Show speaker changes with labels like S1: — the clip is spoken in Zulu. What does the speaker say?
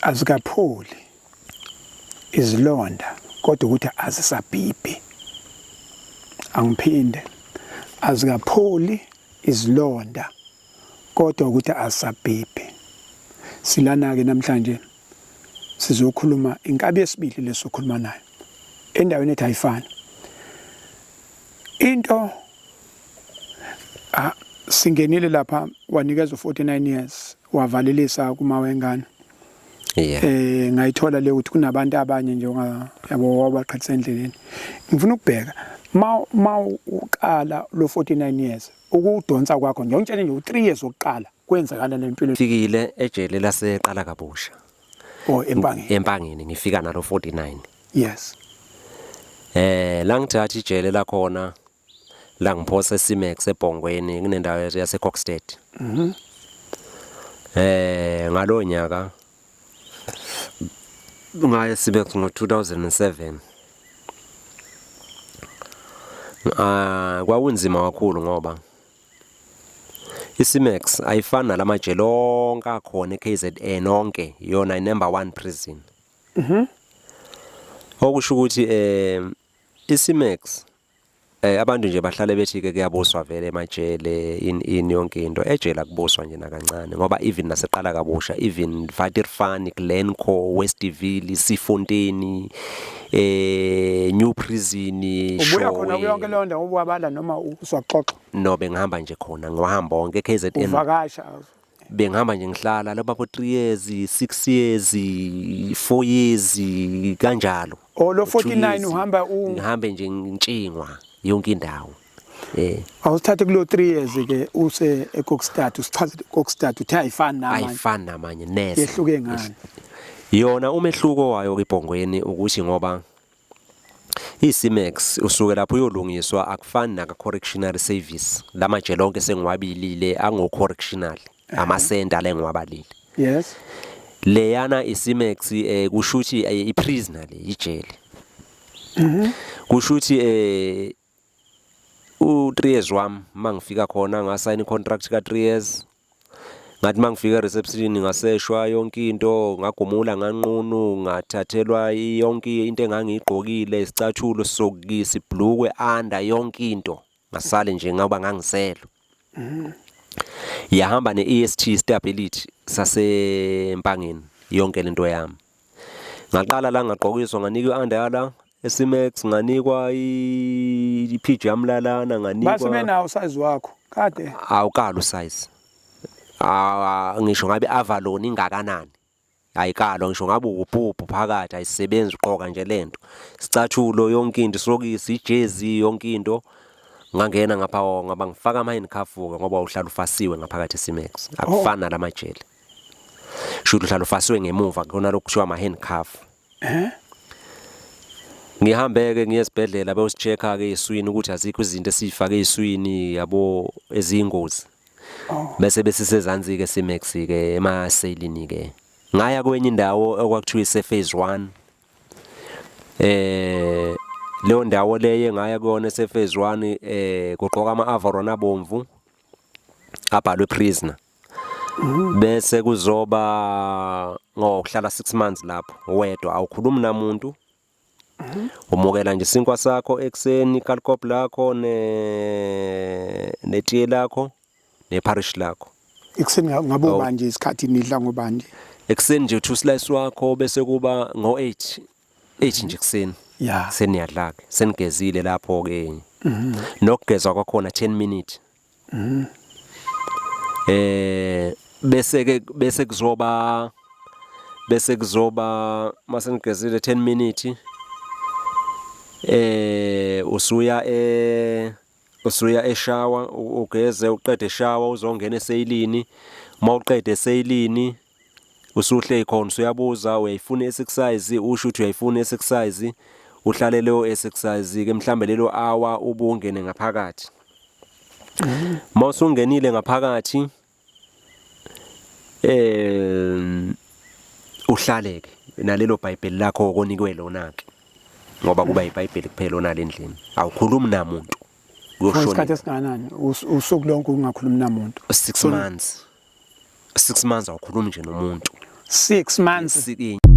S1: Azikapholi izilonda kodwa ukuthi azisabhibhi. Angiphinde, azikapholi izilonda kodwa ukuthi azisabhibhi. Silana-ke namhlanje sizokhuluma inkabi yesibili lesokhuluma nayo endaweni ethi ayifani. Into ah, singenile lapha wanikezwa 49 years wavalelisa kuma wengane.
S2: Yeah.
S1: Eh ngayithola le ukuthi kunabantu abanye nje yabo wabaqhathisa endleleni. Ngifuna ukubheka ma uqala lo 49 years ukudonsa kwakho nje ngitshele nje u3 years okuqala kwenzakala lempilo.
S2: Fikile ejele laseqala kabusha.
S1: Oh eMpangeni.
S2: Empangeni ngifika nalo 49.
S1: Yes.
S2: La ngithatha ijele lakhona la ngiphosa eSimex eBhongweni kunendawo yase Kokstad. Mhm. Ngalo nyaka ngaye Simex ngo 2007. Ah kwakunzima kakhulu ngoba iSimex ayifani nalamajele onke akhona eKZN onke yona i number 1 prison.
S1: Mhm.
S2: Okusho ukuthi iSimex abantu nje bahlale bethi ke kuyabuswa vele emajele in yonke into ejele akubuswa nje nakancane ngoba even naseqala kabusha even Vaterfan Glencoe Westville Sifonteni New Prison
S1: Ubuya khona kuyonke leyo ndawo ubuwabala noma uswaxoxa?
S2: No bengihamba nje khona ngiwahamba wonke KZN.
S1: Uvakasha.
S2: Bengihamba nje ngihlala lapha ko 3 years 6 years 4 years kanjalo.
S1: Oh lo 49 uhamba
S2: u ngihambe nje ngintshingwa yonke indawo.
S1: Awusithathe kulo 3 years ke use eKokstad usichaze eKokstad uthe ayifani namanye.
S2: Ayifani namanye neze.
S1: Yehluke ngani?
S2: Yona umehluko wayo kibhongweni ukuthi ngoba iSimex usuke lapho uyolungiswa akufani naka correctional service lamajele onke sengiwabilile ango correctional amasenta le ngiwabalile.
S1: Yes.
S2: Leyana iSimex kushuthi iprisoner le ijele.
S1: Mhm.
S2: Kushuthi u3 years wami mangifika khona ngasayina icontract ka 3 years. Ngathi mangifika reception ngaseshwa yonke into ngagumula nganqunu ngathathelwa yonke into engangiyigqokile isicathulo sokisi ibhlukwe under yonke into ngasale nje ngoba ngangiselo. Yahamba ne-EST stability sasempangeni yonke lento yami. Ngaqala la ngagqokiswa nganikwa i-under yala eSimex nganikwa i-PJ yami lalana nganikwa
S1: Base benawo size wakho kade
S2: awukalo size. Ah ngisho ngabe Avalon ingakanani. Ayikalo ngisho ngabe ubhubhu phakathi ayisebenzi uqoka nje lento. Sicathulo yonke into sokisi ijezi yonke into. Ngangena ngapha ngaba ngifaka ama handcuff ngoba uhlala ufasiwe ngaphakathi eSimex. Akufani nalamajele. Shuthi uhlala ufasiwe ngemuva khona lokuthiwa ama handcuff. Ngihambeke ngiye esibhedlela beyosichecka ke eswini ukuthi azikho izinto esifake eswini yabo eziyingozi. Bese besisezansi ke Simex ke emaselini ke. Ngaya kwenye indawo okwakuthiwa ise phase 1. Leyo ndawo leye ngaya kuyona ese phase 1 kugqoka ama Avaron abomvu abhalwe prisoner. Bese kuzoba ngokuhlala 6 months lapho wedwa awukhulumi namuntu. Umukela nje isinkwa sakho ekseni ikalkop lakho ne netiye lakho neparish lakho.
S1: Ekseni ngabe ubanje isikhathi nidla ngobanje?
S2: Ekseni nje uthi slice wakho bese kuba ngo 8 8 nje ekseni.
S1: Yeah.
S2: Seniyadla ke senigezile lapho ke. Nokugezwa kwakhona 10 minutes. Bese ke bese kuzoba bese kuzoba mase nigezile 10 minutes usuya usuya eshower ugeze uqede eshower uzongena eseyilini mawuqede eseyilini usuhle khona usuyabuza uyayifuna exercise usho ukuthi uyayifuna exercise uhlale leyo exercise ke mhlambe lelo hour ubungene ngaphakathi. Mawusungenile ngaphakathi uhlaleke nalelo Bhayibheli lakho onikwe lona ke ngoba kuba iBhayibheli kuphela onale endlini awukhulumi namuntu.
S1: Kuyoshona isikhathi esingakanani usuku lonke ungakhulumi namuntu?
S2: 6 months. 6 months awukhulumi nje nomuntu.
S1: 6 months.